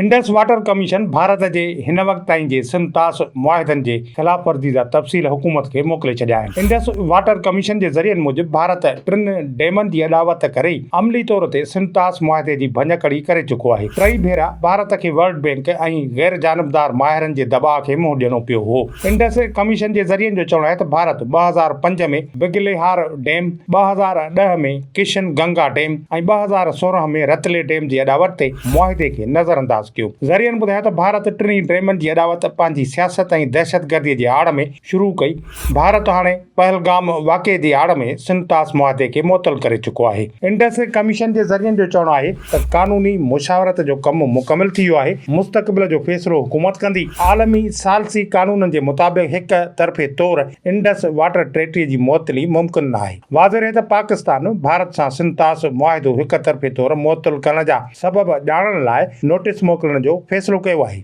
Indus water commission Bharat جي هن وقت تائين جي سنڌ طاس معاهدن جي خلاف ورزي جا تفصيل حڪومت کي موڪلي ڇڏيا آهن. انڊس واٽر ڪميشن جي ذريعن موجب ڀارت ٽن ڊيمن جي اڏاوت ڪري عملي طور تي سنڌ طاس معاهدي جي ڀڃڪڙي ڪري چڪو آهي. ٽئي ڀيرا ڀارت کي ورلڊ بينڪ ۽ غير جانبدار ماهرن جي دٻاء کي منهن ڏيڻو پيو هو. انڊس ڪميشن جي ذريعن جو چوڻ آهي ته Bharat 2005 ۾ Baglihar dam, 2010 ۾ Kishan Ganga dam ۽ 2016 ۾ Ratle dam جي اڏاوت تي معاهدي کي نظرانداز ڪيو. ذريعن ٻڌايو ته ڀارت ٽنهي ڊيمن جي اڏاوت پنهنجي سياست ۽ دهشتگردي جي آڙ ۾ شروع ڪئي، ڀارت هاڻي پهلگام واقعي جي آڙ ۾ سنڌ طاس معاهدي کي معطل ڪري چڪو آهي. انڊس ڪميشن جي ذريعن جو چوڻ آهي ته قانوني مشاورت جو ڪم مڪمل ٿي ويو آهي، مستقبل جو فيصلو حڪومت ڪندي، عالمي ثالثي قانونن جي مطابق هڪ طرفي طور انڊس واٽر ٽريٽي جي معطلي ممڪن ناهي. واضح رهي ته پاڪستان ڀارت سان سنڌ طاس معاهدو هڪ طرفي طور معطل ڪرڻ جا سبب ڄاڻڻ لاء نوٽيس موڪلڻ جو فيصلو ڪيو آهي.